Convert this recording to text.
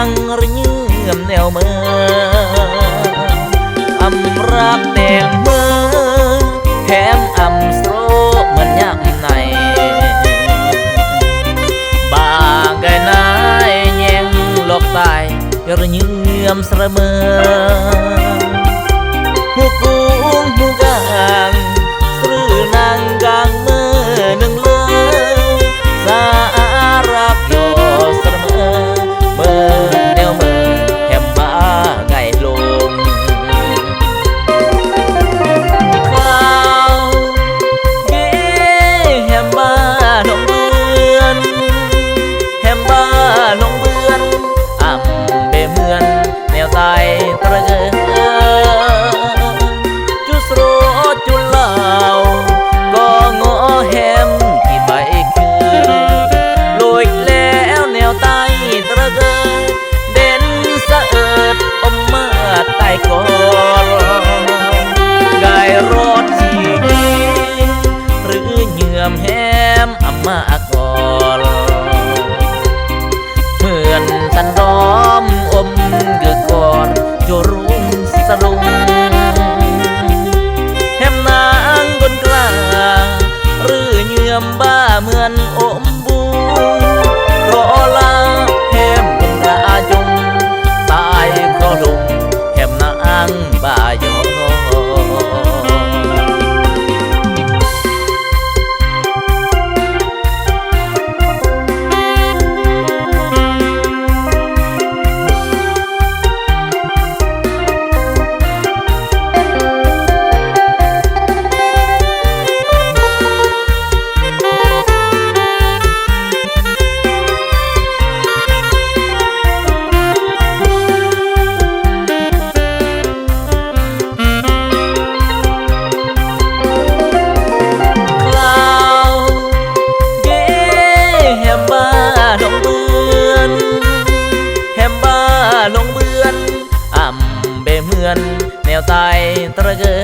ງຣະຍືມແນວເມີ ອຳລັກແຕ່ງເມີ ແຖມອຳໂສເໝືອນຍາມໃນ ບາງກາຍນາຍແຍງຫຼອກຕາຍ ລະຍືມສະເໝີ ຮູ້ກຸງຮູ້ກາງ ສະຫຼືນາງກາງເມີໜຶ່ງເລີ ສາອາລັກຢໍສະເໝີ ເມີແນວເມີແຮມບ້າໄກລົງ ເກແຮມບ້າໜອງເບືອນ ແຮມບ້າໜອງເບືອນ ອຳເບເໝືອນ ແນວໃຕ້ຕະເກີ ຈຸສະໂຣຈຸລາວ ກໍງໍແຮມທີ່ໃບຄື ໂລຍແລ້ວແນວໃຕ້ຕະເກີ ເດັ່ນສະເອີດອົມມາດໃຕ້ກອລ ກາຍຣອດທີ່ດີ ຫຼືເຍືອມແຮມອຳມາກອລ ເໝືອນສັນດອມອົມກຶກກອດ ໂຈລຸງສະລຸງ ແຮມນາງກົນກລາ ຫຼືເຍືອມບ້າເໝືອນອົມບຸງ ຂໍລາແຮມຄົນກາຈົງ ຕາຍຂໍລົງແຮມນາງບ້າຢອງ. ແຮມບ້າໜອງເບືອນ ແຮມບ້າໜອງເບືອນ ອຳເບເໝືອນ ແນວໃຕ້ຕະເກີ